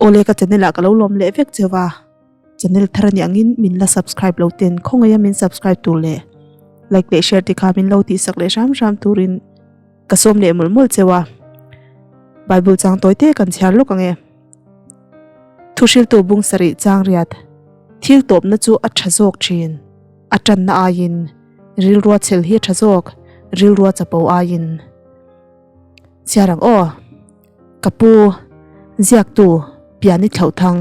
Awle ka channel ah ka lo lawm leh vek cheu a, channel thar a nih angin min la subscribe lo ten khawngaih a min subscribe tur leh like leh share te kha min lo tihsak leh hram hram turin ka sawm leh mawlh mawlh cheu a. Bible chang tawi te kan chhiar lawk ang e. Thuhriltu bung sarih chang riat thil tawpna chu a tha zawk thin, a tanna aiin rilrua chhel hi a tha zawk, rilrua chapo aiin. Chhiar ang aw. Ka pu, ziaktu, pian i thlauh thang.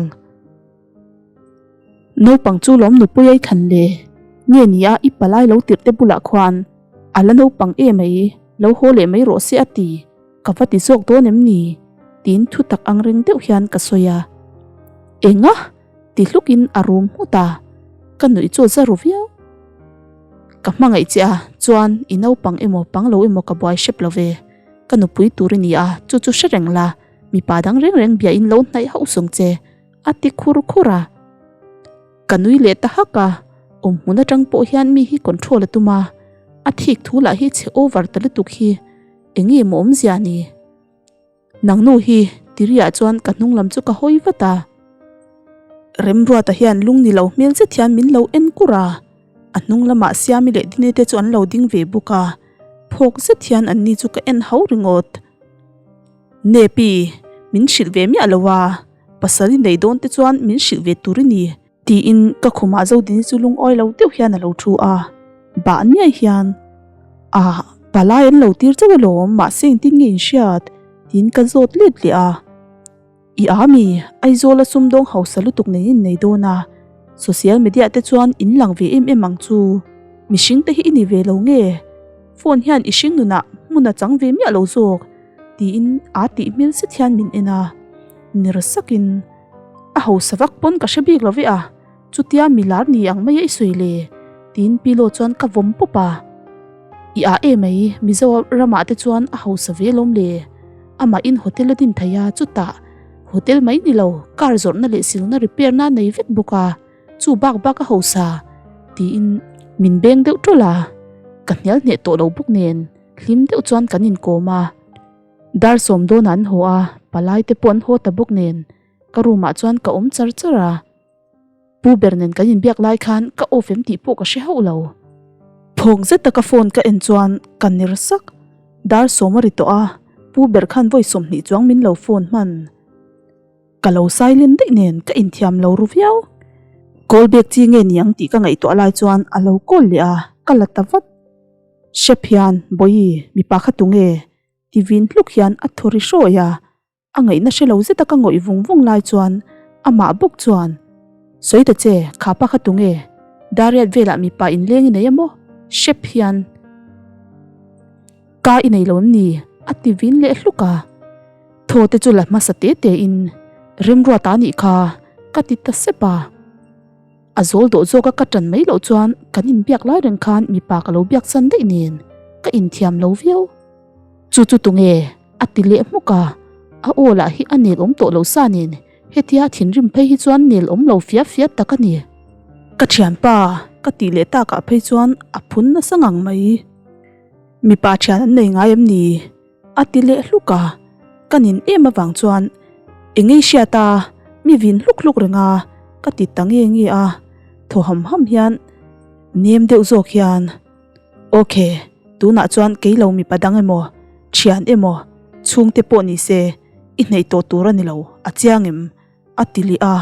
Naupang chu lawm nupui ai thlan le, nge ni a i palai lo tirh te bulah khuan a la naupang e mai, lo haw leh mai rawh se a ti, ka va ti zawk dawn em ni? tiin thu tak ang reng deuh hian ka sawi a. Enga? ti hlukin a rum nghut a, ka nuih chu a za ru viau. Ka hmangaih che a, chuan i naupang emaw pang lo emaw ka buai hrep lo ve. Ka nupui tur i ni a, chu chu hre reng la, mipa dang reng reng bia in lo hnaih hauh sung che, a ti khur khur a. Ka nui leh ta hak a, awmhmun atang pawh hian mi hi control a tum a, a thik thu lah hi chhe over ta lutuk hi, enge maw awmzia ni? Nang nu hi tiriah chuan ka hnung lam chu ka hawi vat a. Remruata hian lung ni lo hmel zet hian min lo en kur a, a hnung lamah Siami leh Dini te chu an lo ding ve bawk a, phawk zet hian an ni chu ka en hau ringawt. Nepi, min hrilh ve miah lo a, pasal i nei dawn te chuan min hrilh ve tur i ni, tiin ka khumah Zodini chu lungawi lo deuh hian a lo thu a, bah niai hian, Ah, palai an lo tir chauh alawm, mahse engtin nge in hriat? tiin ka zawt let leh a. I a mi, Aizawl a sumdawng hausa lutuk nei in nei dawn a, social media te chuan in lang ve em em ang chu. Mihring te hi i ni ve lo nge? Phone hian i hring nunah hmun a chang ve miah lo zawk, tiin aa tih hmel zet hian min en a. Ner sakin, A hausa vak pawn ka hre bik lo ve a, chutia mi lar ni ang mai a i sawi le, tiin pillow chuan ka vawm pawp a. I a em mai, Mizo ramah te chuan a hausa ve lawm le. Amah in hotel a din thei a, chutah hotel mai ni lo, car zawrhna leh silna repair na nei vek bawk a, chu bak bak a hausa tiin min beng deuh tawlh a, ka hnial hneh tawh lo bawk nen hlim deuh chuan kan inkawm a. Dar sawm dawnah an haw a, palai te pawh an haw ta bawk nen ka room ah chuan ka awm char char a. Pu ber nen kan inbiak lai khan ka off em tih pawh ka hre hauh lo. Phawng zet taka phone ka en chuan ka ner sak. Dar sawm a ri tawh a, Pu ber khan vawi 20 chuang min lo phone hman. Ka lo silent daih nen ka inthiam lo ru viau. Call back chi nge ni ang tih ka ngaihtuah lai chuan a lo call leh a, ka la ta vat. Hrep hian, Bawihi, mipa kha tunge? ti vin hluk hian a thaw ri hrawi a. A ngaihna hre lo zeta ka ngawih vung vung lai chuan amah bawk chuan, Sawi ta che, kha pa kha tunge? Dariat velah mipa inleng i nei a maw? Hrep hian ka i nei lo em ni? A ti vin leh hluk a. Thaw te chu la hmasa te te in, Remruata anih kha, ka ti ta sep a. A zawl dawh zawka ka tan mai loh chuan kan inbiak lai reng khan mipa ka lo biak san daih nen ka inthiam lo viau. Chu chu tunge? A ti leh hmuk a, a aw lah hi a nel awm tawh lo sa nen hetia thinrim phei hi chuan nel awm lo fiap fiap tak a ni. Ka thianpa ka tih leh takah phei chuan a phun nasa ngang mai. Mipa thian an nei ngai em ni? A ti leh hluk a, ka nin em avang chuan eng ei hriat a, mi vin hluk hluk reng a, ka ti ta nge nge a, thaw ham ham hian nem deuh zawk hian. Ok, tunah chuan kei lo mipa dang emaw, thian emaw, chhungte pawh ni se, i hneih tawh tur a ni lo, a chiang em? A ti leh a.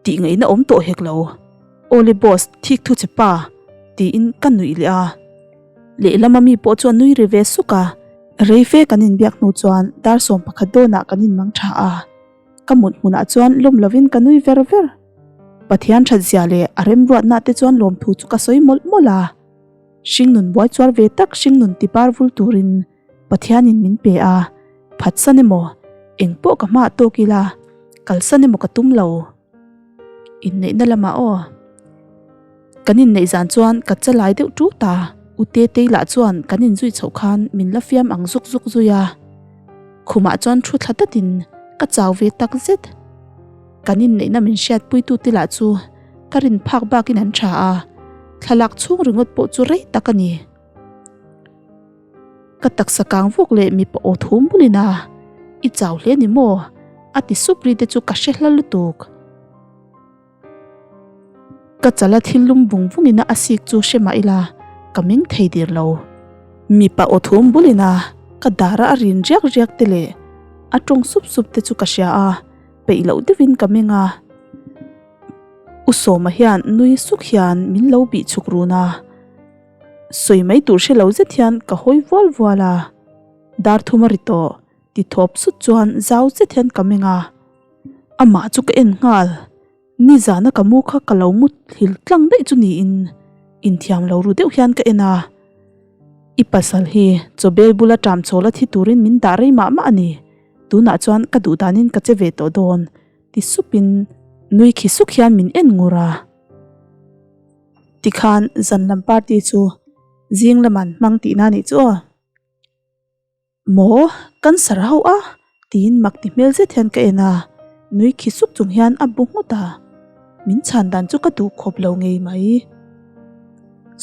Tih ngaihna awm tawh hek lo. Awle boss, thik thu che pa, tiin ka nuih leh a. Lehlama mi pawh chu a nui ri ve suk a. Rei fe kan inbiak hnu chuan dar 11 dawnah kan inmang tha a. Ka mut hmunah chuan lawm lovin ka nui ver ver. Pathian that zia leh a remruatna te chuan lawmthu chu ka sawi mawlh mawlh a. Hringnun buai chuar ve tak hringnun ti par vul turin Pathianin min pe a, phatsan emaw engpawh ka hmaah tawk ila kalsan emaw ka tum lo. Inneihna lamah aw. Kan inneih zan chuan ka chalai deuh tut a, U Tetei lah chuan kan inzui chhoh khan min la fiam ang zuk zuk zui a. Khumah chuan thu thla datin ka chau ve tak zet. Kan inneihna min hriatpuitute lah chu ka rin phak bakin an tha a, thlalak chhung ringawt pawh chu rei tak a ni. Ka taksa kang vawk leh mipa aw thum bulin a, I chau hle ni maw? A ti sup ri te chu ka hre hla lutuk. Ka chala thil lum vung vung ina a sik chu hre mah ila ka meng thei dir lo. Mipa aw thum bul ina ka dara a rin riak riak te leh a tawng sup sup te chu ka hria a, peih loh deuhin ka meng a. U Sawma hian nui suk hian min lo bih chhuk run a, sawi mai tur hre lo zet hian ka hawi vual vual a, dar thum a ri tawh ti thawp sut chuan zau zet hian ka meng a. Amah chu ka en nghal, nizana ka mu kha ka lo mu thil tlang daih chu niin inthiam lo ru deuh hian ka en a. I pasal hi chawbel bula ṭam chhawla thi turin min dah rei mah mah a ni, tunah chuan ka duh danin ka che ve tawh dawn ti supin nui khi suk hian min en ngur a. Tikhan zan lam party chu zing laman hmang tihna a nih chu aw. Maw? Cancer a hauh a? tiin mak ti hmel zet hian ka en a, nui khi suk chung hian a bu nghut a, min chhan dan chu ka duh khawp lo ngei mai.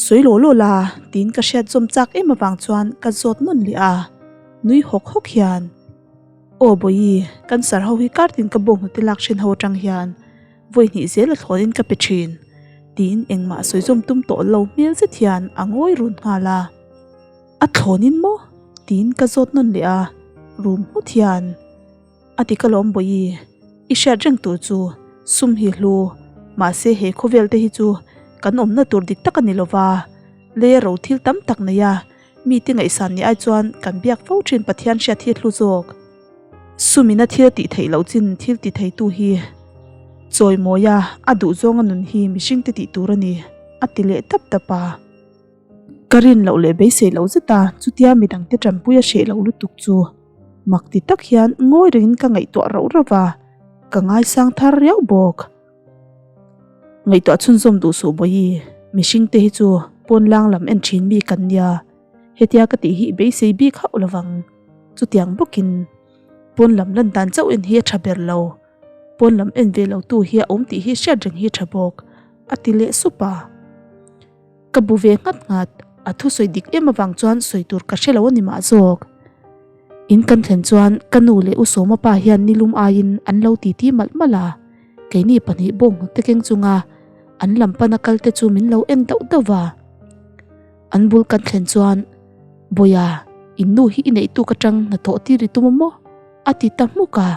Sawi law law la tiin ka hriat zawm chak em avang chuan ka zawt nawn leh a, nui hawk hawk hian, Aw Bawihi, cancer ho hi kartin ka bawng hnute lak thin ho atang hian vawi hnih zel a thlawnin ka pe thin, tiin engmah sawi zawm tum tawh lo hmel zet hian a ngawi run nghal a. A thlawnin maw? tiin ka zawt nawn leh a, rum nghut hian a ti ka lawm Bawihi, i hriat reng tur chu sum hi hlu, mahse he khawvel te hi chu kan awmna tur dik tak a ni lova, lei a ro thil tam tak nei a, mite ngaihsan ni ai chuan kan biak fo thin Pathian hriat hi hlu zawk. Sumina thil tih theih loh chin thil ti theitu hi chawimawia a duhzawnga nun hi mihringte tih tur a ni, a ti leh tap tap a. Ka rin loh leh beisei loh zet a, chutia midangte tanpui a hreh loh lutuk chu mak ti tak hian ngawi rengin ka ngaihtuah rauh rauh a, ka ngaisang thar riau bawk. Ngaihtuah chhunzawm duh suh Bawihi, mihringte hi chu pawnlang lam en thin mi kan nia, hetia ka tih hi i beisei bik hauh lovang. Chutiang bawkin pawn lam lan dan chauh en hi a tha ber lo, pawn lam en ve lo tu hi a awm tih hi hriat reng hi a tha bawk, a ti leh sup a. Ka bu ve nghat nghat, a thusawi dik em avang chuan sawi tur ka hre lo a ni mah zawk. In kan thlen chuan ka nu leh U Sawma pa hian nilum aiin an lo titi malh malh a, keini pahnih bawng hnute keng chunga an lam pana kal te chu min lo en dauh dauh va. An bul kan thlen chuan, Bawiha, in nu hi i neih tuk atang hnathawh tir i tum a maw? a ti ta hmuk a.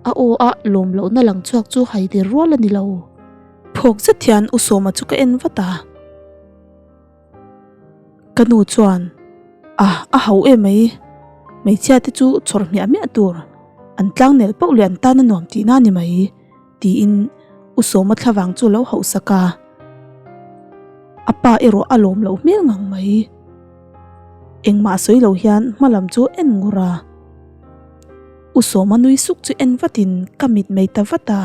A aw a lawm lohna lang chhuak chu haider rual a ni lo. Phawk zet hian U Sawma chu ka en vat a. Ka nu chuan, A, a hau em mai. Hmeichhia te chu chhawr hmiah hmiah tur. An tlang nel pauh leh an tan a nuam tihna a ni mai, tiin U Sawma thlavang chu lo hauh sak a. A pa erawh a lawm loh hmel ngang mai. Engmah sawi lo hian hma lam chu en ngur a. U Sawma nui suk chu en vatin ka mit mai ta vat a.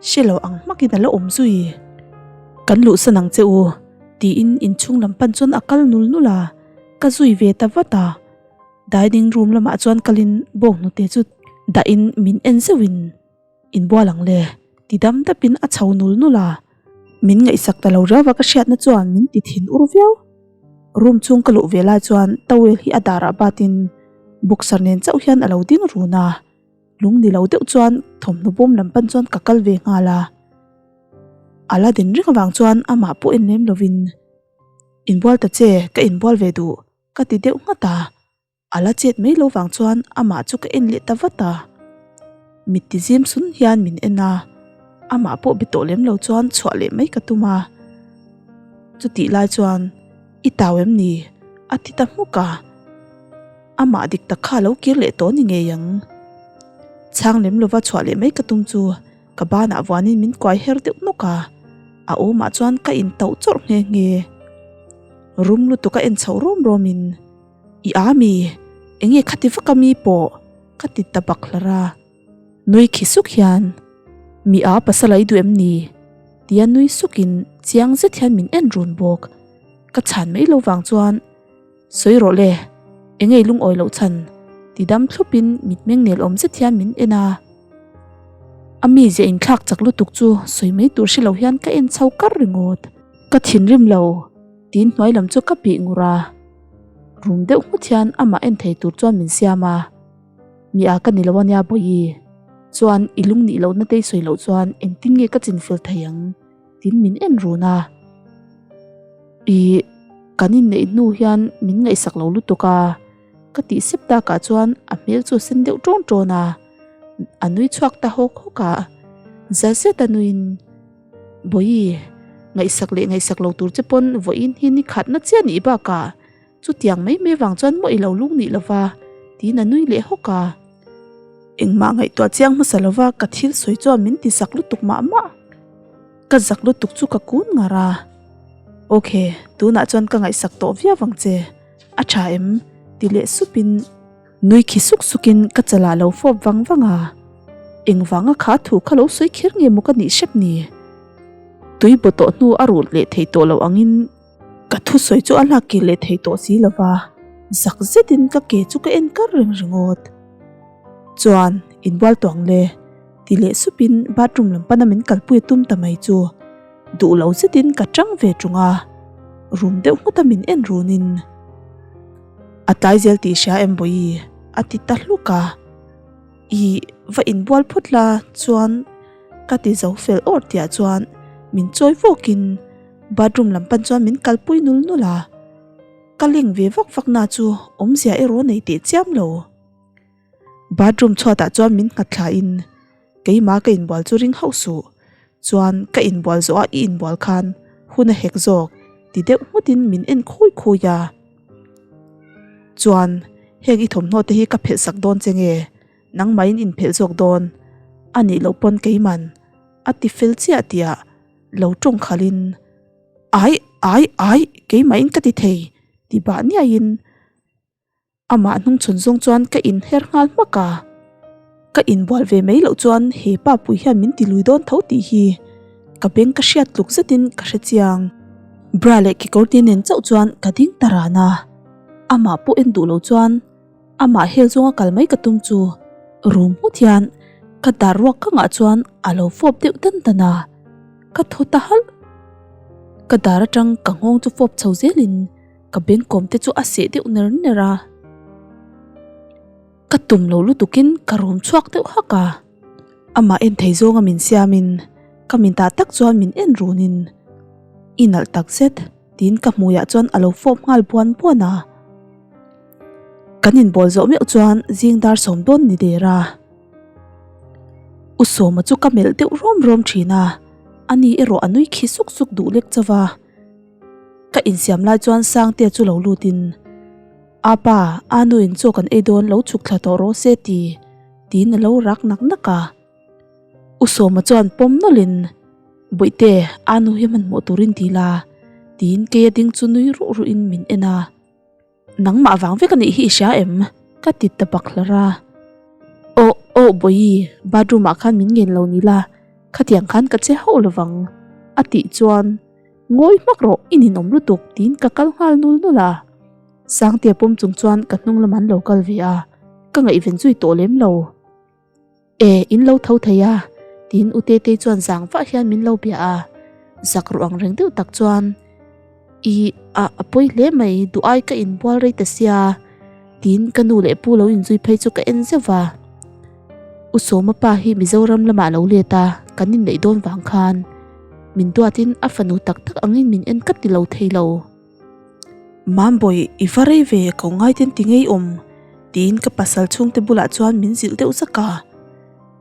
Hre lo ang hmakin a la awm zui. Kan luhsan ang che u, tiin inchhung lam pan chuan a kal nul nul a, ka zui ve ta vat a. Dining room lamah chuan kalin bawnghnute chu dahin min en zeuhin, Inbual ang le, ti dam dapin a chho nul nul a. Min ngaihsak ta lo riau va ka hriatna chuan min ti thin ur viau. Room chhung ka luh ve lai chuan towel hi a darah batin boxer nen chauh hian a lo ding run a. Lung ni lo deuh chuan thawmhnaw bawm lam pan chuan ka kal ve nghal a. A la din reng avang chuan amah pawh en lem lovin, Inbual ta che, ka inbual ve duh, ka ti deuh nghat a. A la chet mai lo vang chuan amah chu ka en leh ta vat a. Mit ti zim sun hian min en a, amah pawh be tawh lem lo chuan chhuah leh mai ka tum a. Chutih lai chuan, I tau em ni? a ti ta hmuk a. Amah dik tak kha a lo kir leh tawh ni ngei ang. Chhang lem lova chhuah leh mai ka tum chu ka banah vuanin min kuai her deuh nawk a, a awmah chuan ka intauh chawrh nghe nghe. Rum lutuk a en chhoh rawm rawmin, I a mi, enge khati vak a mi pawh? ka ti ta bak hlar a. Nui khi suk hian, Mi a pasal a i duh em ni? tia nui sukin chiang zet hian min en run bawk. Ka chhan mai lo vang chuan, Sawi rawh le, enge i lungawi loh chhan? ti dam thlupin mitmeng nel awm zet hian min en a. A mizia inthlak chak lutuk chu sawi mai tur hre lo hian ka en chho kar ringawt. Ka thinrim lo, tiin hnuai lam chu ka bih ngur a. Rum deuh nghut hian amah en thei tur chuan min siam a. Mi a ka ni lo ania Bawihi. Chuan i lung nih lohna te i sawi loh chuan engtin nge ka chinfel thei ang? Tin min en run a. I kan inneih hnu hian min ngaihsak lo lutuk a, ka tih sep takah chuan a hmel chu a sen deuh ṭawn ṭawn a, a nui chhuak ta hawk hawk a, za zet a nuiin Bawihi, ngaihsak leh ngaihsak lo tur che pawn vawiin hi ni khatna chiah nih bakah chutiang mai mai vang chuan maw i lo lung nih lova tiin a nui leh hawk a. Engmah ngaihtuah chiang hmasa lova ka thil sawi chuan min ti zak lutuk mah mah. Ka zak lutuk chu ka kun ngar a. Ok, tunah chuan ka ngaihsak tawh viau vang che, a tha em? ti leh supin nui khi suk sukin ka chalah lo fawp vang vang a. Engvanga kha thu kha lo sawi kher nge maw ka nih hrep ni? Tui baw tawh hnu a ruh leh thei tawh lo angin Ka thusawi chu a lak kir leh thei tawh si lo va, zak zetin ka ke chu ka en kar reng ringawt. Chuan, inbual tawh ang le, ti leh supin bathroom lam pana min kalpui a tum ta mai chu duh lo zetin ka tang ve tung a, rum deuh nghawta min en runin, A tlai zel tih hria em Bawihi? a ti ta hluk a. I va inbual phawt la chuan ka ti zo fel awr tihah chuan min chawi vawkin Bathroom lam pan chuan min kalpui nul nul a, ka leng ve vak vak na chu awmzia erawh nei teh chiam lo. Bathroom chhuatah chuan min nghat thla in keimah ka inbual chu ring hauh suh, chuan ka inbual zawh a i inbual khan hun a hek zawk ti deuh nghut in min en khawi khawi a. Chuan heng i thawmhnaw te hi ka phelh sak dawn che nge, nangmah in inphelh zawk dawn a nih loh pawn keiman a ti fel chiah tihah Lo tawng khalhin, Ai, ai, ai, keimahin ka ti thei, ti bah niaiin amah hnungchhawn zawng chuan ka inher nghal hmak a. Ka inbual ve mai loh chuan he pa pui hian min ti lui dawn tho tih hi ka beng ka hriat tluk zetin ka hre chiang. Bra leh kekawrte nen chauh chuan ka ding ta ran a, amah pawh en duh lo chuan Amah hel zawnga kal mai ka tum chu rum nghut hian ka dar ruak kangah chuan a lo fawp deuh dan dan a, ka thaw ta halh. Ka dar atang ka nghawng chu fawp chho zelin ka bengkawm te chu a seh deuh ner ner a. Ka tum lo lutukin ka rum chhuak deuh hak a, amah en thei zawnga min siamin ka min tah tak chuan min en runin i nalh takzet. Tiin ka hmuiah chuan a lo fawp nghal buan buan a. Kan inbawl zawh meuh chuan zing dar sawm dawn ni der a. U Sawma chu ka melh deuh rawm rawm thin a, ani erawh a nui khi suk suk duh lek chauh a. Ka insiam lai chuan Sangtea chu lo lutin, Apa, Anu in chaw kan ei dawn lo chhuk thla tawh rawh se ti, tiin a lo rak nak nak a. U Sawma chuan pawm nawlhin, Bawihte, a nu hi hmanhmawh turin ti la, tiin kei a ding chu nui ruh ruhin min en a. Nangmah vang vek a nih hi i hria em? ka ti ta bak hlar a. Aw, aw Bawihi, bathroom ah khan min ngen lo ni la, khatiang khan ka che hauh lovang, a tih chuan, Ngawi hmak rawh, i ninawm lutuk, tiin ka kal nghal nul nul a. Sangtea pawm chung chuan ka hnung lam an lo kal ve a, ka ngaihven zui tawh lem lo. E, in lo tho thei a, tiin U Tetei chuan zang vah hian min lo bia a, zak ruh ang reng deuh tak chuan, I, a, a pawi hle mai, duh ai ka inbual rei ta sia, tiin ka nu leh pu lo inzui phei chu ka en zeuh va. U Sawma pa hi Mizoram lamah lo let a, kan inneih dawn vang khan min duatin a fanu tak tak angin min en ka ti lo thei lo. Mambawi, i va rei ve, ko ngaiten ti ngei awm, tiin ka pasal chhungte bulah chuan min zilh deuh zak a.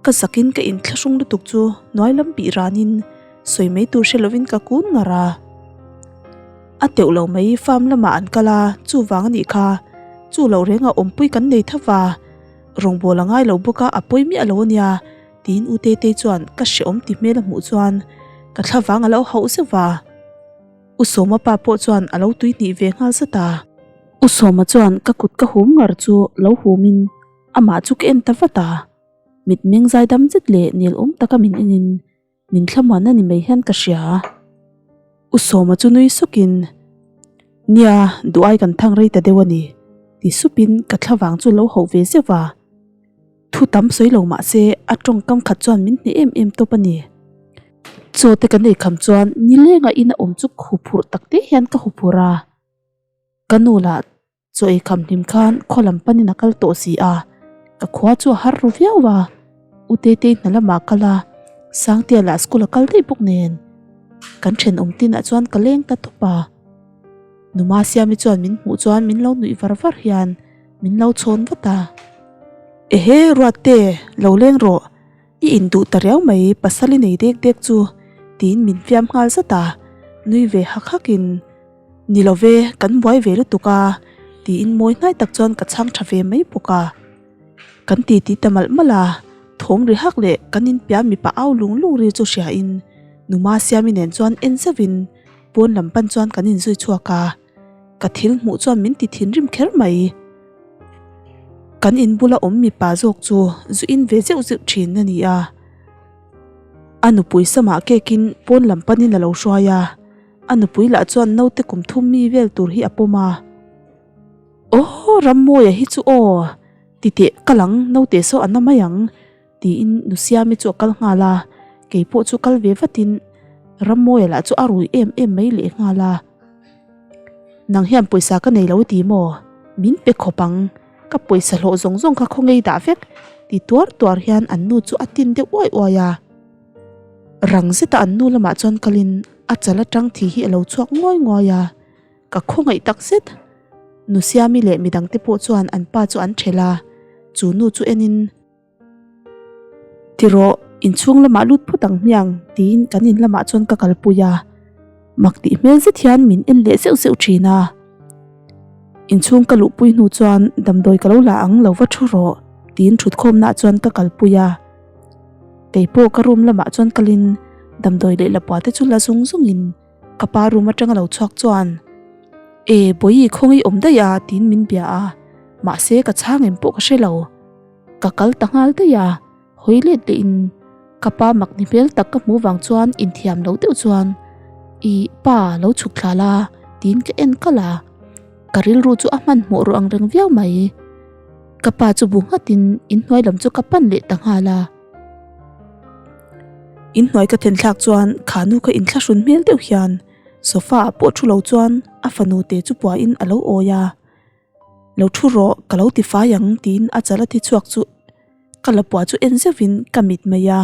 Ka zakin ka inthlahrung lutuk chu hnuai lam bih ranin sawi mai tur hre lovin ka kun ngar a. A teuh lo mai, farm lamah an kal a, chuvang a nih kha, chu loh renga awmpui kan nei tho va, rawngbâwl a ngai lo bawk a, a pawi miah lo a nia, tiin U Tetei chuan ka hrehawm ti hmel a hmuh chuan ka thlavang a lo hauh zeuh va. U Sawma pa pawh chuan a lo tuihnih ve nghal zat a. U Sawma chuan ka kut ka hum ngar chu lo humin amah chu ka en ta vat a. Mitmeng zaidam zet leh nel awm taka min enin min thlamuan a ni mai hian ka hria. U Sawma chu nui sukin, Nia, duh ai kan thang rei ta deuh a ni, ti supin ka thlavang chu lo hauh ve zeuh va. Thu tam sawi lo mah se a tawngkam khat chuan min hneh em em tawp a ni. Chaw te kan ei kham chuan nilenga in a awm chu huphurh tak te hian ka huphurh a. Ka nu lah chaw ei kham hlim khan khaw lam panin a kal tawh si a, ka khua chu a har ru viau a. U Tetei hna lamah a kal a, Sangtea lah school a kal daih bawk nen. Kan thenawm tinah chuan ka leng ta tawp a. Numa Siami chuan min hmuh chuan min lo nuih var var hian min lo chhawn vat a. Ehe Ruatte, lo leng rawh. I induh ta riau mai pasal i nei dek dek chu tiin min fiam nghal zat a, nui ve hak hak in Ni lo ve, kan buai ve lutuk a tiin mawi hnai tak chuan ka chhang tha ve mai bawk a. Kan ti ti ta malh malh a, thawm ri hak leh kan inpiah mipa au lung lung ri chu hria in Numa Siami nen chuan en zeuh in pawn lam pan chuan kan inzui chhuak a. Ka thil hmuh chuan min ti thinrim kher mai. Kan in bula awm mipa zawk chu zu in ve zeuh zeuh thin a ni a. A nupui samah kekin pawn lam panin a lo hruai a, a nupui lah chuan naute kum thum mi vel tur hi a pawm a. Aw Rammawia hi chu aw, titeh ka lang naute saw a na mai ang. Tiin nu Siami chu a kal nghal a, kei pawh chu kal ve vatin Rammawia lah chu a rui em em mai leh nghal a. Nang hian pawisa ka nei lo ti maw? Min pe khawp ang, ka pawisa hlawh zawng zawng kha khaw ngei dah vek ti tuar tuar hian an nu chu a tin deuh uai uai a. Rang zeta an nu lamah chuan kalin a chal atang thi hi a lo chhuak nguai nguai a, ka khawngaih tak zet. Nu Siami leh midangte pawh chuan an pa chu an ṭhelh a, chu nu chu enin. Ti rawh, inchhung lamah lut phawt ang hmiang tiin kan in lamah chuan ka kalpui a, mak tih hmel zet hian min en leh zeuh zeuh thin a. Inchhung ka luhpui hnu chuan damdawi ka lo la ang lo va thu rawh tiin thutkhawmnaah chuan ka kalpui a. Keipawh ka room lamah chuan kalin damdawi leh lapua te chu la zung zungin ka pa room atanga lo chhuak chuan E Bawihi khawngaih awm daih a tiin min bia a, mahse ka chhang em pawh ka hre lo. Ka kal ta nghal daih a, hawi let leh in ka pa mak ni hmel tak ka hmuh vang chuan inthiam lo deuh chuan Ih pa lo chhuk thla la tiin ka en kalh a, ka rilru chu a hmanhmawh ruh ang reng viau mai. Ka pa chu bu nghat in inhnuai lam chu ka pan leh ta nghal a. Inhnuai ka then thlak chuan khanu kha inthlahrun hmel deuh hian sofa ah pawh thu lo chuan a fanu te chu puah in a lo awi a. Lo thu rawh ka lo ti fai ang tiin a chal a ti chhuak chu ka la puah chu en zeuh in ka mit mai a.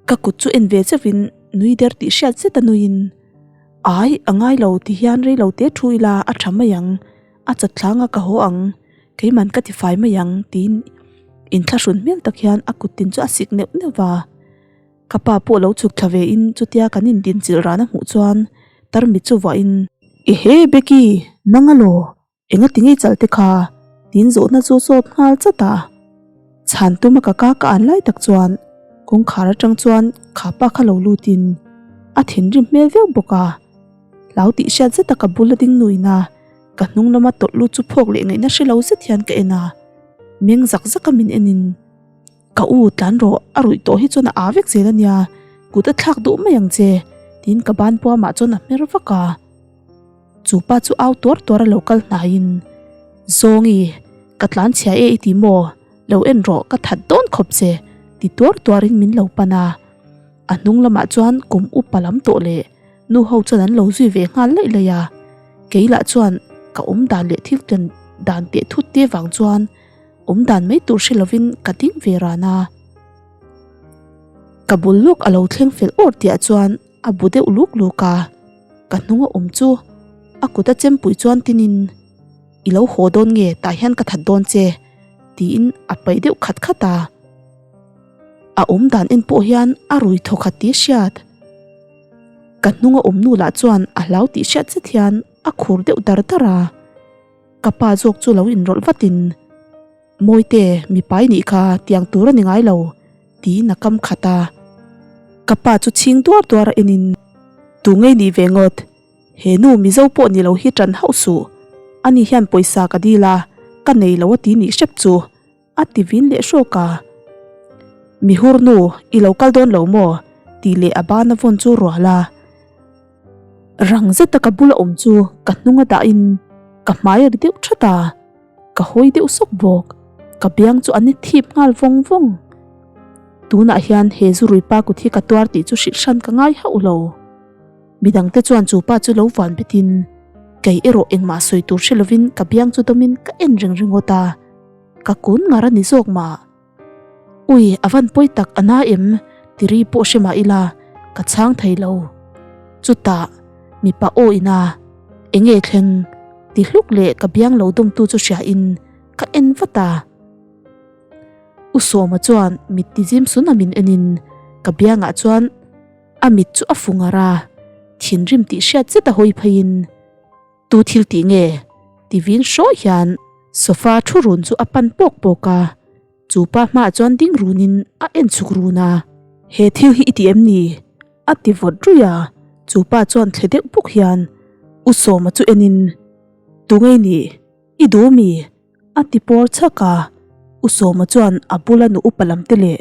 Ka kut chu en ve zeuh in nui der tih hriat zet a nui in Ai a ngai lo ti hian rei lo te thu ila a tha mai ang a chat thlanga ka haw ang keiman ka ti fai mai ang tiin inthlahrun hmel tak hian a kut tin chu a sik neuh neuh va. Ka pa pawh lo chhuk thla ve in chutia kan indin chilh ran a hmuh chuan tarmit chu vuah in. Ehe Becky, nang alaw, enga ti ngei chal te kha? Tiin zawhna chu zawt nghal chat a. Chhan tuma ka ka ka an lai tak chuan kawngkhar atang chuan kha pa kha lo lut in a thinrim hmel viau bawk a. Hlau tih hriat zet a ka bul a ding nuin a, ka hnung lama tawlh lut chu phawk leh ngaihna hre lo zet hian ka en a. Meng zak zak a min en in. Ka u tlan rawh, a ruih tawh hi chuan a aa vek zel a nia, kut a thlak duh mai ang che, tiin ka ban puamah chuan a hmer vak a. Chu pa chu au tuar tuar a lo kal hnaiin, Zawngi, ka tlan chhia e i ti maw? Lo en rawh, ka that dawn khawp che, ti tuar tuarin min lo pan a. A hnung lamah chuan kum upa lam tawh leh nu ho chuan an lo zui ve nghal laih laih a. Kei lah chuan ka awm dan leh thil ken dan teh thut te vang chuan, Awm dan mai tur hre lovin ka ding ve ran a. Ka bul luk a lo thleng fel awr tihah chuan a bu deuh luk luk a, ka hnung a awm chu a kut a chempui chuan tinin I lo haw dawn nge tah hian ka that dawn che tiin a paih deuh khat khat a. A awm dan en pawh hian a rui thaw khat tih a hriat. Ka hnung a awm nu lah chuan a hlau tih hriat zet hian a khur deuh dar dar a. Ka pa zawk chu lo inrawlh vatin, Mawite, mipa i nih kha, tiang tur a ni ngai lo, tiin a kam khat a. Ka pa chu chhing duar duar a enin, Tu ngei nih ve ngawt? He nu Mizo pawh ni lo hi ṭan hauh suh. Ani hian pawisa ka dil a, ka nei lo a ti nih hrep chu, a ti vin leh hrawk a. Mihur nu, i lo kal dawn lo maw? tih leh a bana vawn chu rual a. Rang zeta ka bula awm chu ka hnung a dahin ka hmai a ri deuh that a, ka hawi deuh sawk bawk. Ka biang chu a ni thip nghal vawng vawng. Tunah hian he zurui pa kut hi ka tuar tih chu hrilh hran ka ngai hauh lo. Midangte chuan chu pa chu lo van betin kei erawh engmah sawi tur hre lovin ka biang chu dawmin ka en reng ringawt a. Ka kun ngar a ni zawk mah. Ui, a van pawi tak a na em? Ti ri pawh hre mah ila, ka chhang thei lo. Chutah, mipa aw ina enge thleng? Ti hluk leh ka biang lo dawmtu chu hria in ka en vat a. U Sawma chuan mit ti zim sun a min en in ka biangah chuan a mit chu a fu ngar a, thinrim tih hriat zet a hawi phei in, Tu thil tih nge? Ti vin hrawih hian sofa thu run chu a pan pawk pawk a, chu pa hmaah chuan ding runin a en chhuk run a. He thil hi i ti em ni? A ti vawt ruih a, chu pa chuan thle deuh bawk hian U Sawma chu enin, Tu ngei nih? I duh mi? A ti pawr chhak a, U Sawma chuan a bula nu upa lam te leh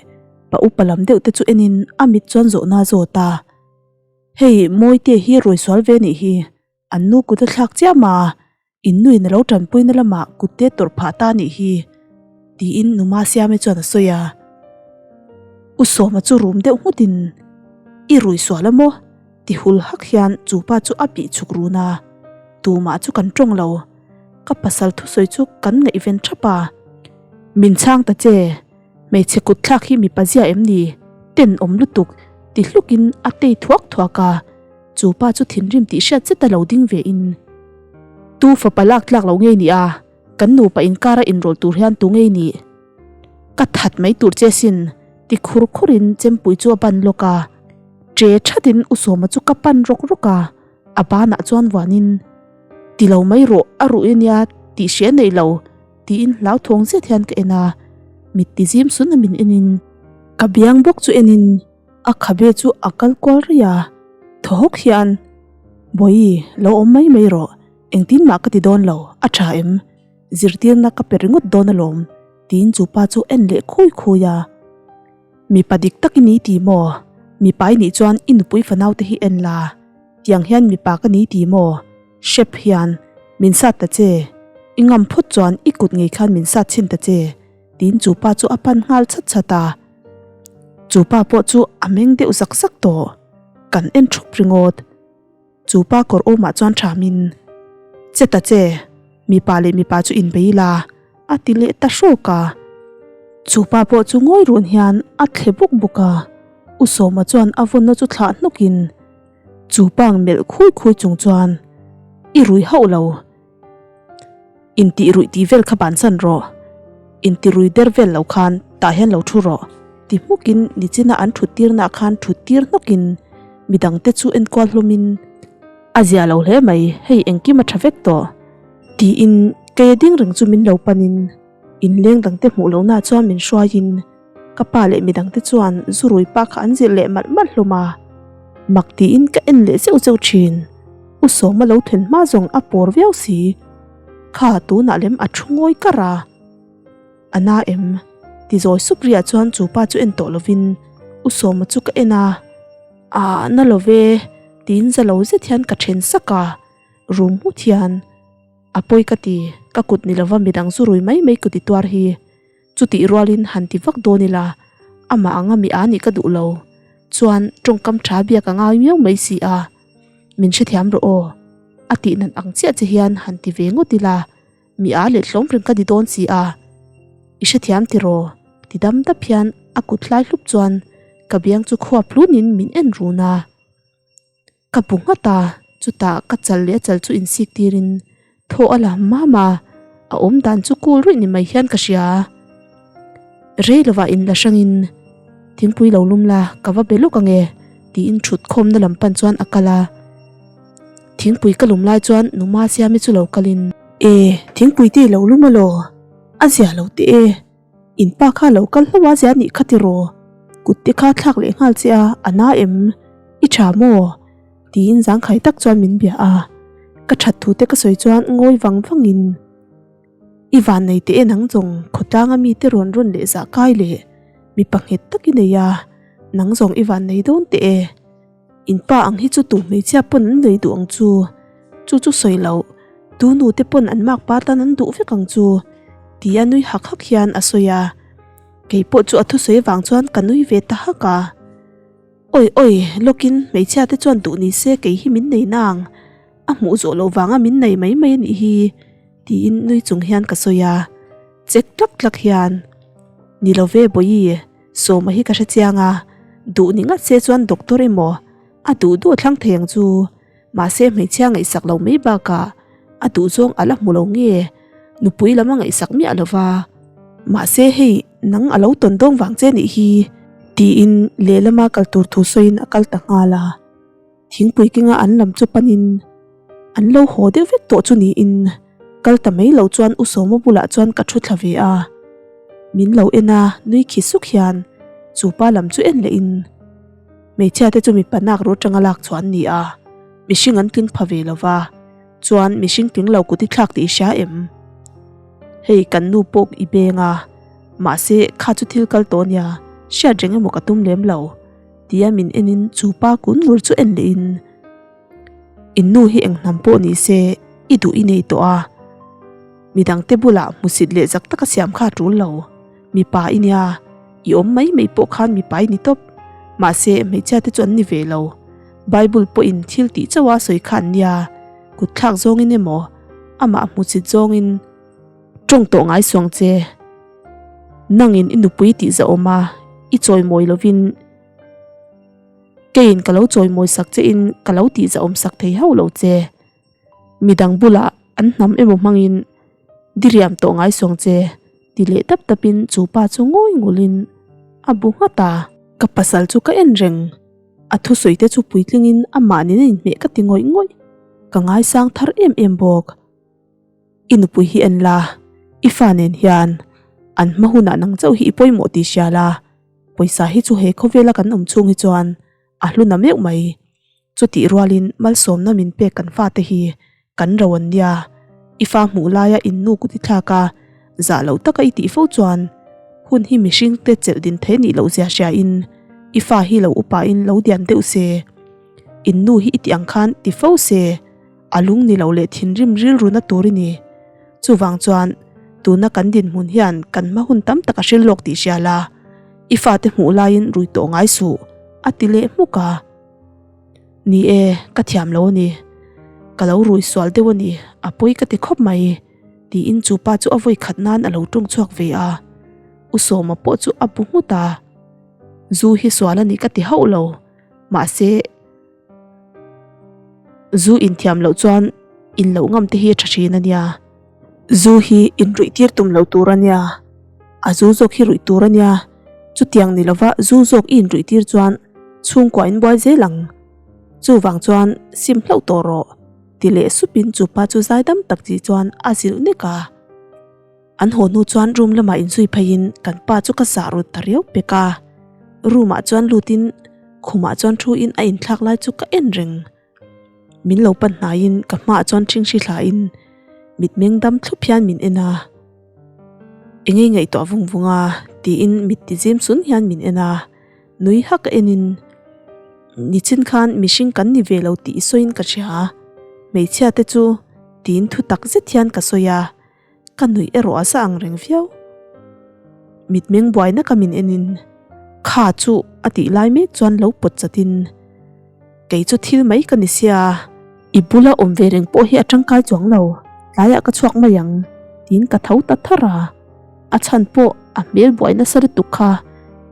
pa upa lam deuh te chu enin a mit chuan zawhna a zawt a, Hei Mawite hi ruaisual ve nih hi, An nu kut a thlak chiam a, in nuin a lo tanpuina lamah kut te tawrh phah ta anih hi, tiin Numa Siame chuan a sawi a. U Sawma chu rum deuh nghutin, I rui sual a maw? ti hul hak hian chu pa chu a bih chhuk run a. Tumah chu kan tawng lo, ka pasal thusawi chu kan ngaihven thap a. Min chhang ta che, hmeichhe kut thlak hi mipa zia em ni? Tenawm lutuk, ti hlukin a tei thuak thuak a. Chu pa chu thinrim tih hriat zet a lo ding ve in, Tu fapa lak tlak lo ngei ni a, kan nupa inkar a inrawlh tur hian tu ngei nih? Ka that mai tur che sin, ti khur khur in chempui chu a ban lawk a. Che that in U Sawma chu ka pan rawk rawk a, a banah chuan vuan in, Ti lo mai rawh, a ruh i nia tih hria nei lo, tiin hlauthawng zet hian ka en a, mit ti zim sun a min en in, ka biang bawk chu en in, A khabe chu a kal kual rih a, thaw hawk hian, Bawihi, lo awm mai mai rawh, engtin mah ka ti dawn lo, a tha em? Zirtirna ka pe ringawt dawn alawm, tiin chu pa chu en leh khui khui a. Mipa dik tak i ni ti maw? Mipa i nih chuan i nupui fanau te hi en la, tiang hian mipa ka ni ti maw? Hrep hian, min sat ta che, i ngam phawt chuan i kut ngei khan min sat chhin ta che, tiin chu pa chu a pan nghal chhat chhat a. Chu pa pawh chu a meng deuh zak zak tawh. Kan en thup ringawt. Chu pa kawr awmah chuan thamin, Che ta che, mipa leh mipa chu inbei la, a ti leh ta hrawk a. Chu pa pawh chu ngawi run hian a thle buk buk a. U Sawma chuan a vawnna chu thlah hnawkin, chu pa ang melh khui khui chung chuan, I rui hauh lo. Intih ruih tih vel kha bansan rawh, inti rui der vel lo khan tah hian lo thu rawh ti hmukin nichina an thut tirnaah khan thut tir hnawkin midangte chu enkual hlawmin a zia lo hle mai, hei engkim a tha vek tawh tiin kei a ding reng chu min lo panin inleng dangte hmuh lohnaah chuan min hruaiin Ka pa leh midangte chuan zu rui pa kha an zirh leh malh malh hlawm a, mak tiin ka en leh zeuh zeuh thin. U Sawma lo then hma zawng a pawr viau si. Kha tunah lem a thu ngawi kar a. A na em? Ti zawi sup riah chuan chu pa chu en tawh lovin U Sawma chu ka en a. Aa na lo ve tiin za lo zet hian ka then sak a, rum nghut hian a pawi ka ti, ka kut ni lova midang zu rui mai mai kut i tuar hi. Chutih rualin han ti vak dawn ila, amah anga mi a nih ka duh lo. Chuan tawngkam tha biak a ngai miau mai si a, min hrethiam rawh aw. A tih nat ang chiah che hian han ti ve ngawt ila, mi a let hlawm reng ka ni dawn si a. I hrethiam tiraw? Ti dam dap hian a kut hlai hlup chuan ka biang chu khuap hlunin min en run a. Ka bu nghat a, chutah ka chal leh a chal chu insik tirin thaw a la mam a, a awm dan chu cool ruih ni mai hian ka hria. Rei lovah in la hrangin thingpui lo lum la ka va be lawk ange tiin thut khawmna lam pan chuan a kal a. Thingpui ka lum lai chuan Numa Siami chu lo kalin. E, thingpui te i lo lum alaw? A zia lo teh e. In pa kha lo kal hlauh a zia nih kha tiraw? Kut te kha thlak leh nghal che a, a na em? I tha maw? Tiin zangkhai tak chuan min bia a, ka that thu te ka sawi chuan ngawi vang vangin I van nei teh e nang zawng khawtlanga mite rawn rawn leh zah kai leh mipa nghet tak i nei a, nang zawng i van nei dawn teh e. In pa ang hi chu tu hmeichhia pawn an nei duh ang chu, chu chu sawi loh, tu nu te pawn an mak pa tan an duh vek ang chu, tia nui hak hak hian a sawi a. Kei pawh chu a thusawi avang chuan ka nui ve ta hak a. Awi awi, lawkin hmeichhia te chuan duh ni se kei hi min nei nang, a hmuh zawh loh vanga min nei mai mai a nih hi, tiin nui chung hian ka sawi a. Chek tlak tlak hian, Ni lo ve Bawihi. Sawma hi ka hre chiang a, duh ni ngat se chuan doctor emaw a duh duh a thlang thei ang chu. Mahse hmeichhia ngaihsak lo mai bakah a duh zawng a la hmu lo nge nupui lam a ngaihsak miah lo va. Mahse hei nang a lo tawn dawng vang che nih hi tiin lehlama kal tur thu sawiin a kal ta nghal a. Thingpui kenga an lam chu panin an lo haw deuh vek tawh chu niin kal ta mai lo chuan U Sawma bulah chuan ka thu thla ve a. Min lo en a nui khi suk hian chu pa lam chu en leh in hmeichhia te chu mipa nak ru atanga lak chu an ni a, mihring an tling pha ve lo va, chuan mihring tling lo kut i thlak tih i hria em? Hei kan nu pawh i beng a, mahse kha chu thil kal tawh nia, hriat reng emaw ka tum lem lo. Tia min enin chu pa kun ngur chu en leh in, In nu hi eng hnam pawh ni se i duh i nei tawh a, midangte bulah hmusit leh zak taka siam kha a tul lo, mipa i nia, i awm mai mai pawh khan mipa i ni tawp, mahse hmeichhia te chu an ni ve lo, Bible pawhin thil tih chauha sawi kha an nia, kut thlak zawngin emaw amah hmusit zawngin tawng tawh ngai suang che. Nangin i nupui tih zahawm a, i chawimawi lovin keiin ka lo chawimawi sak che in ka lo tih zahawm sak thei hauh lo che. Midang bulah an hnam emaw hmangin diriam tawh ngai suang che ti leh tap tapin chu pa chu ngawi ngulin a bu nghat a. Ka pasal chu ka en reng, a thusawi te chu puitlingin amah nen a inhmeh ka ti ngawih ngawih, ka ngaisang thar em em bawk. I nupui hi en la, i fa nen hian an hma hunah nang chauh hi i pawimawh tih hria la, pawisa hi chu he khawvela kan awm chhung hi chuan a hlu na meuh mai. Chutih rualin malsawmna min pek kan fate hi kan ro an nia, i fa hmuh laia in nu kut i thlak a, zah loh taka i tih fo chuan hun hi mihring te chelh din thei nih loh zia hria in i fa hi lo upa in lo dian deuh se, in nu hi i tih ang khan ti fo se. A lung ni lo leh thinrim rilruna tur i ni. Chuvang chuan, tuna kan dinhmun hian kan hma hun tam tak a hril lawk tih hria la, i fate hmuh laiin rui tawh ngai suh, a ti leh hmuk a. Ni e, ka thiam lo a ni. Ka lo rui sual deuh a ni, a pawi ka ti khawp mai, tiin chu pa chu a vawi khat nan a lo ṭawng chhuak ve a. U Sawma pawh chu a bu nghut a. Zu hi sual a ni ka ti hauh lo, mahse, Zu inthiam loh chuan in loh ngam te hi a tha thin a nia. Zu hi in ruih tir tum lo tur a nia. A zu zawk hi ruih tur a nia. Chutiang ni lova zu zawk i inruih tir chuan chhungkua in buai zel ang. Chuvang chuan sim hlauh tawh rawh ti leh supin chupa chu zaidam tak chi chuan a zilh nek a. An haw hnu chuan room lamah inzui pheiin kan pa chu ka zah rut ta riau pek a. Room ah chuan lutin khumah chuan thu in a inthlak lai chu ka en reng. Min lo pan hnaiin ka hmaah chuan ṭhingṭhi thlain mitmeng dam thlup hian min en a. Eng ei ngaihtuah vung vung a tiin mit ti zim sun hian min en a. Nui hak a enin nichin khan mihring kan ni ve lo tih sawiin ka hria. Hmeichhia te chu tiin thu tak zet hian ka sawi a. Ka nuih erawh a za ang reng viau. Mitmeng buai naka min enin kha chu a tih lai mek chuan lo pawt chatin kei chu thil mai ka ni sia, i bula awm ve reng pawh hi a tangkai chuang lo, tlaiah ka chhuak mai ang tiin ka tho ta thar a, a chhan pawh a hmel buai nasa lutuk kha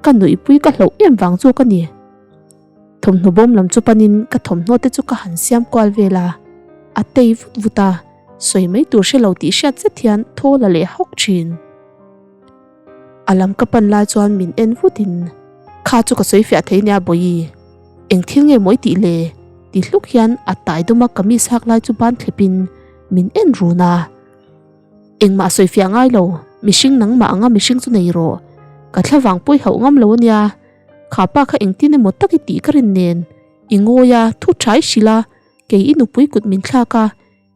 ka nuihpui ka hlauh em vang zawk a ni. Thawmhnaw bawm lam chu panin ka thawmhnaw te chu ka han siam kual vel a, a tei vut vut a, sawi mai tur hre lo tih hriat zet hian thaw la leh hawk thin. A lam ka pan lai chuan min en vutin, Kha chu ka sawi fiah thei nia Bawihi, eng thil nge mawi tih le? ti hluk hian a tai dawma kamis hak lai chu ban thlepin min en run a. Engmah sawi fiah ngai lo, mihring nangmah anga mihring chu nei rawh, ka thlavang pawi hauh ngam lo ania, Kha pa kha engtin emaw tak i tih ka rin nen, i ngawi a, thu thai hrilh a, kei i nupui kut min thlak a,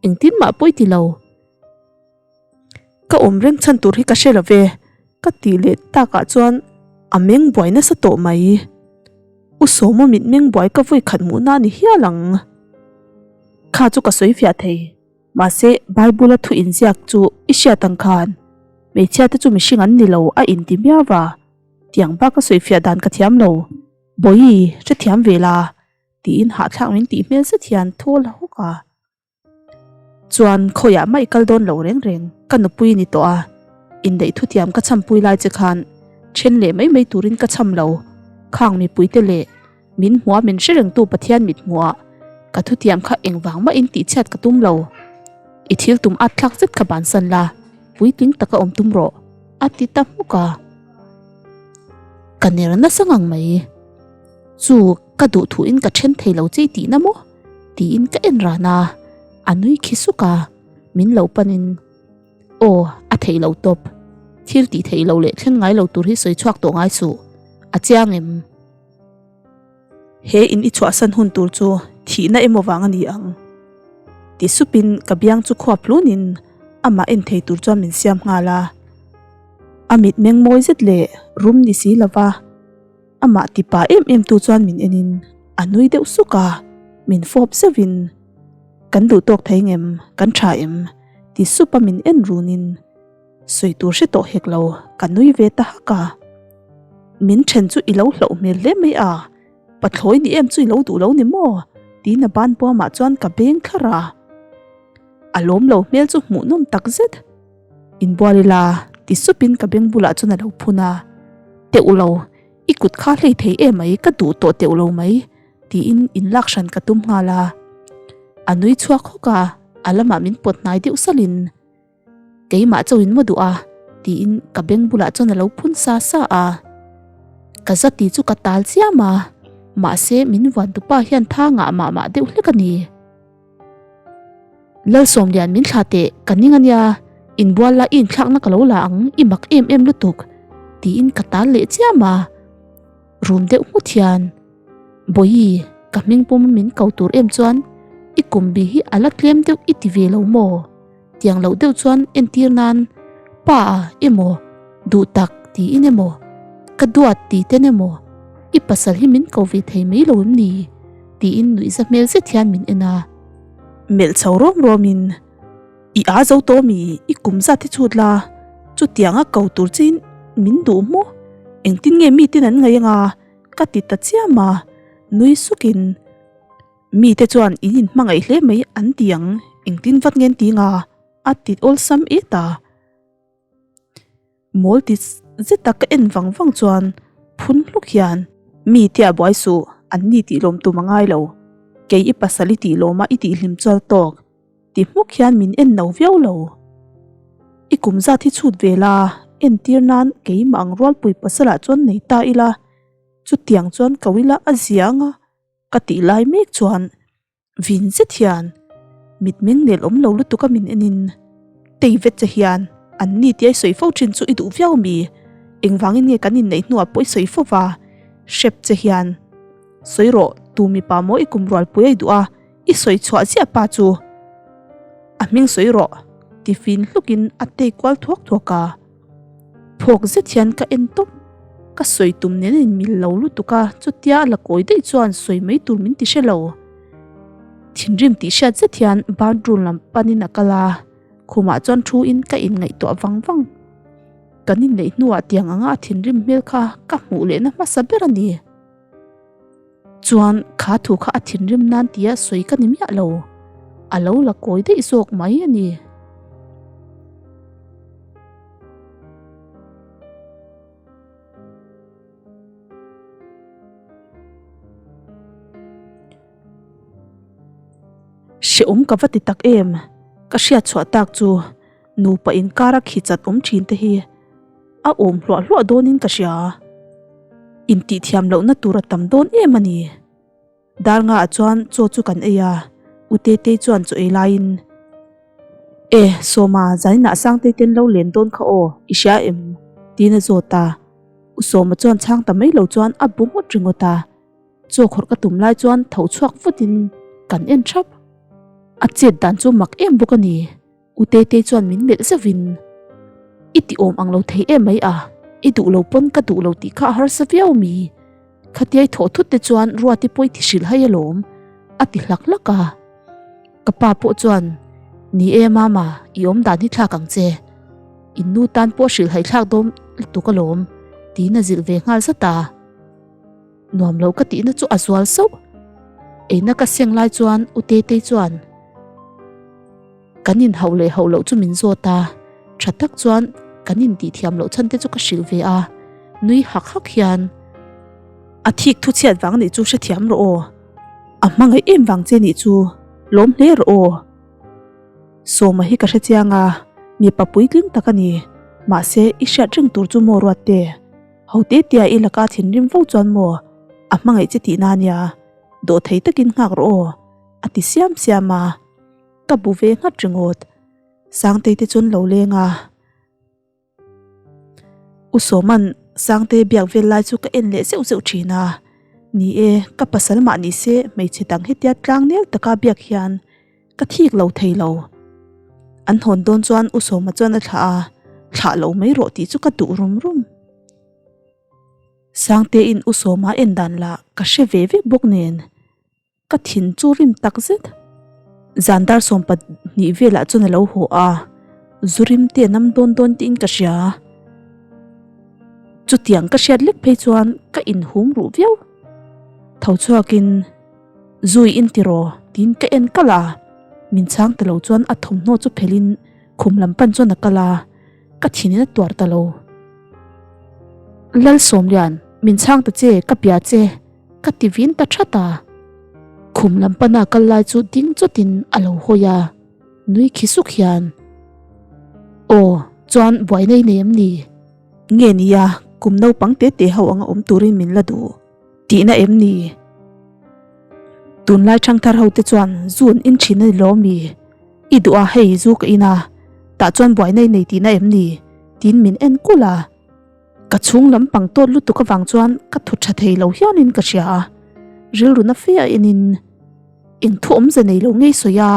engtin mah pawi ti lo. Ka awm reng chhan tur hi ka hre lo ve, ka tih leh takah chuan a meng buai nasa tawh mai. U Sawma mit meng buai ka vawi khat hmuhna a ni hial ang. Kha chu ka sawi fiah thei. Mahse, Bible-a thu inziak chu i hriat ang khan, hmeichhia te chu mihring an ni lo a inti miau va. Tiang bak a sawi fiah dan ka thiam lo. Bawihi, hrethiam ve la, tiin hahthlak min tih hmel zet hian thaw la hawk a. Chuan khawiah mah i kal dawn lo reng reng, ka nupui ni tawh a, indaih thutiam ka chhampui lai che khan Then leh mai mai turin ka cham lo. Khang mipuite leh min hmua min hre rengtu Pathian mit hmuhah ka thutiam kha engvang mahin tihchhiat ka tum lo. I thil tum at thlak zet kha bansan la, puitling taka awm tum rawh, a ti ta hmuk a. Ka ner nasa ngang mai. Chu ka duh thuin ka then thei lo che i tihna maw? tiin ka en ran a, a nui khi suk a, min lo panin Aw, a theih lo tawp. Thil tih theih lo leh thleng ngai lo tur hi sawi chhuak tawh ngai suh. A chiang em? He in i chhuahsan hun tur chu thihna emaw vang a ni ang. Ti supin ka biang chu khuap hlunin amah en thei tur chuan min siam nghal a. A mitmeng mawi zet leh rum ni si lova amah tipa em em tu chuan min enin a nui deuh suk a, min fawp zeuhin, Kan duh tawk thei ngem? Kan tha em? Ti sup a min en runin sawi tur hre tawh hek lo, ka nui ve ta hak a. Min then chu i lo hlauh hmel hle mai a, pathlawi ni em chu i lo duh lo ni maw? Tiin a ban puamah chuan ka beng thlar a. A lawm lo hmel chu hmuhnawm tak zet. Inbual ila ti supin ka beng bulah chuan a lo phun a. Teuh lo, i kut kha hlei thei em mai, ka duh tawh teuh lo mai. Tiin inlak hran ka tum nghal a. A nui chhuak hawk a, a lamah min pawt hnai deuh salhin, Keimah chauhin maw duh a? tiin ka beng bulah chuan a lo phun sa sa a. Ka zati chu ka tal chiam a, mahse min vuantupa hian tha ngah mah mah deuh hlek a ni. Lalsawmlian min thlah teh ka ning a nia, inbual la i inthlakna ka lo la ang, i mak em em lutuk, tiin ka tal leh chiam a. Rum deuh nghut hian, Bawihi, ka hming pawm min ko tur em chuan i kum bi hi a la tlem deuh i ti ve lo maw? Tiang loh deuh chuan entir nan Pa a emaw, duh tak tiin emaw, ka duat ti ten emaw, i pasal hi min ko ve thei mai lo em ni? tiin nuihza hmel zet hian min en a. Melh chho rawm rawmin, I a zo tawh mi, i kum zat hi chhut la, chutianga ko tur chiin min duh maw? Engtin nge miten an ngaih anga? Ka ti ta chiam a, nui sukin, Mite chuan in inhmangaih hle mai an ti ang, engtin vat nge an ti nga? a ti awlsam et a. Mawl ti zeta ka en vang vang chuan phun hluk hian, Mi tia buai suh, an ni tih lawm tum a ngai lo, kei i pasal i tih lawma i tihhlim chual tawk. Ti hmuk hian min en no viau lo. I kum zat hi chhut ve la, entir nan keimah ang rualpui pasalah chuan nei ta ila, chutiang chuan ko ila a zia anga ka tih lai mek chuan vin zet hian mitmeng nel awm lo lutuk a min enin tei vet che hian an ni tia i sawi fo thin chu i duh viau mi, engvangin nge kan inneih hnuah pawh i sawi fo va, hrep che hian sawi rawh tu mipa maw i kum rualpui a i duh a. I sawi chhuah ziah pa chu a hming sawi rawh ti fin hlukin a tei kual thuak thuak a. Phawk zet hian ka en tawp. Ka sawi tum nen a inmil lo lutuk a, chutia a la kawi daih chuan sawi mai tur min ti hre lo. Thinrim tih hriat zet hian bathroom lam panin a kal a, khumah chuan thu in ka inngaihtuah vang vang. Kan inneih hnuah tiang anga a thinrim hmel kha ka hmuh lehna hmasa ber a ni. Chuan kha thu kha a thinrim nan tia sawi ka ni miah lo, a lo la kawi daih zawk mai a ni. Hrehawm ka va ti tak em? Ka hriat chhuah tak chu nupa inkara khi chat awm thin te hi a awm hluah hluah dawnin ka hria. Intihthiam lohna tur a tam dawn em a ni. Dar ngaah chuan chaw chu kan ei a, U Tetei chuan chaw ei laiin, E, Sawma, zaninah Sangtei ten lo len dawn kha aw, i hria em? tiin a zawt a. U Sawma chuan chhang ta mai lo chuan a bu ngawt ringawt a. Chaw khawrh ka tum lai chuan tho chhuak vutin kan en thap. A chet dan chu mak em bawk a ni. U Tetei chuan min melh zauhin, I ti awm ang lo thei em mai a, i duh lo pawn ka duh lo tih kha a harsa viau mi. Khatiai thawh thut te chuan Ruati pawi ti hrilh hai alawm, a ti hlak hlak a. Ka pa pawh chuan, Ni e Mama, i awm dan hi thlak ang che. In nu tan pawh hrilh hai thlak dawn lutuk alawm, tiin a zilh ve nghal zat a. Nuam lo ka tihna chu a zual sauh. Eina ka seng lai chuan U Tetei chuan, Kan inhauh leh hauh loh chu min zawt a, tha tak chuan kan intih thiam loh chhan te chu ka hrilh ve a. Nui hak hak hian a thik thu chhiat vang nih chu hrethiam rawh aw. A hmangaih em vang che nih chu lawm hle rawh aw. Sawma hi ka hre chiang a, mipa puitling tak a ni. Mahse, i hriat reng tur chu maw ruat te? Ho te tia i laka thinrim fo chuan maw a hmangaih che tihna a nia. Dawhthei takin nghak rawh aw, a ti siam siam a. Ka bu ve nghat ringawt. Sangtei te chuan lo leng a. U Sawman Sangte biak vel lai chu ka en leh zeuh zeuh thin a. Ni e, ka pasal mah ni se hmeichhe dang hetia tlang nel taka biak hian ka thik lo thei lo. An hawn dawn chuan U Sawma chuan a thlah a, thlah lo mai rawh tih chu ka duh rum rum. Sangtein U Sawma en dan lah ka hre ve vek bawk nen. Ka thin chu rim tak zet. Zan dar 12 velah chuan a lo haw a, zu rim te a nam dawn dawn tiin ka hria. Chutiang ka hriat lek phei chuan ka inhum ruh viau. Tho chhuakin, Zui in ti raw? tiin ka en kalh a, min chhang ta lo chuan a thawmhnaw chu phelhin khum lam pan chuan a kal a, ka thinin a tuar ta lo. Lalsawmlian, min chhang ta che, ka bia che. Ka ti vin ta that a, khum lam pana kal lai chu ding chawtin a lo hawi a, nui khi suk hian, Aw, chuan buai nei nei em ni? Nge nia, kum naupang te te ho anga awm turin min la duh tihna em ni? Tunlai thangthar ho te chuan zu an in thin a ni lo mi? I duh a, hei zu ka in a, tah chuan buai nei nei tihna em ni? Tiin min en kulh a. Ka chhung lam pang tawt lutuk avang chuan ka thu tha thei lo hianin ka hria a, rilru na fe a enin eng thu awmze nei lo ngei sawi a,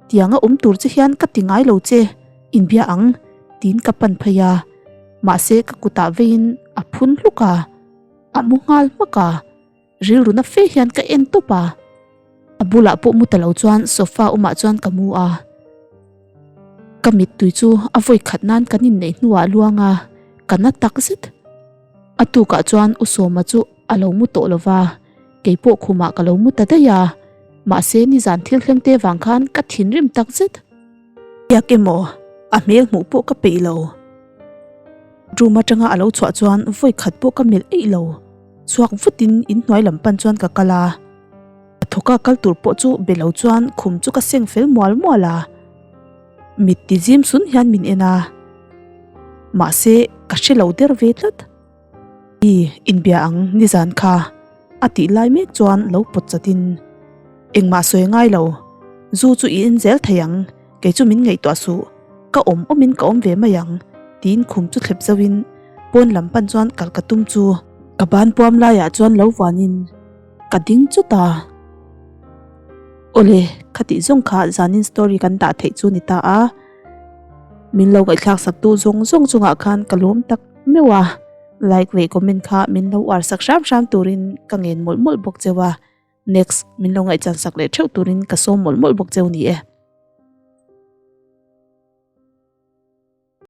tianga awm tur che hian ka ti ngai lo che, inbia ang tiin ka pan phei a, mahse ka kutah veiin a phun hluk a, a mu nghal hmak a, rilru na fe hian ka en tawp a, a bulah pawh mu ta lo chuan sofa awmah chuan ka mu a. Ka mittui chu a vawi khat nan kan inneih hnuah luang a, ka na tak zet. A tukah chuan U Sawma chu a lo mu tawh lo va, kei pawh khumah ka lo mu ta daih a, mahse nizan thil thleng te vang khan ka thinrim tak zet. Biak emaw a hmel hmuh pawh ka peih lo. Room atanga a lo chhuah chuan vawi khat pawh ka melh eih lo. Chhuak vutin inhnuai lam pan chuan ka kal a. A thawka kal tur pawh chu be lo chuan khum chu ka seng fel mual mual a, mit ti zim sun hian min en a, mahse ka hre lo der ve tlat. I inbia ang nizan kha a tih lai mek chuan lo pawt chat in engmah sawi ngai lo, zu chu i en zel thei ang, kei chu min ngaihtuah suh, ka awm awm in ka awm ve mai ang tiin khum chu thlep zauh in pawn lam pan chuan kal ka tum chu ka ban puam laiah chuan lo vuan in. Ka ding chut a. Awle, khatih zawng kha zanin story kan dah theih chu ni ta a. Min lo ngaihthlak sak tu zawng zawng chungah khan ka lawm tak meuh a. Like leh comment kha min lo uar sak hram hram turin ka ngen mawlh mawlh bawk cheu a. Next, min lo ngaihchan sak leh theuh turin ka sawm mawlh mawlh bawk cheu ni e.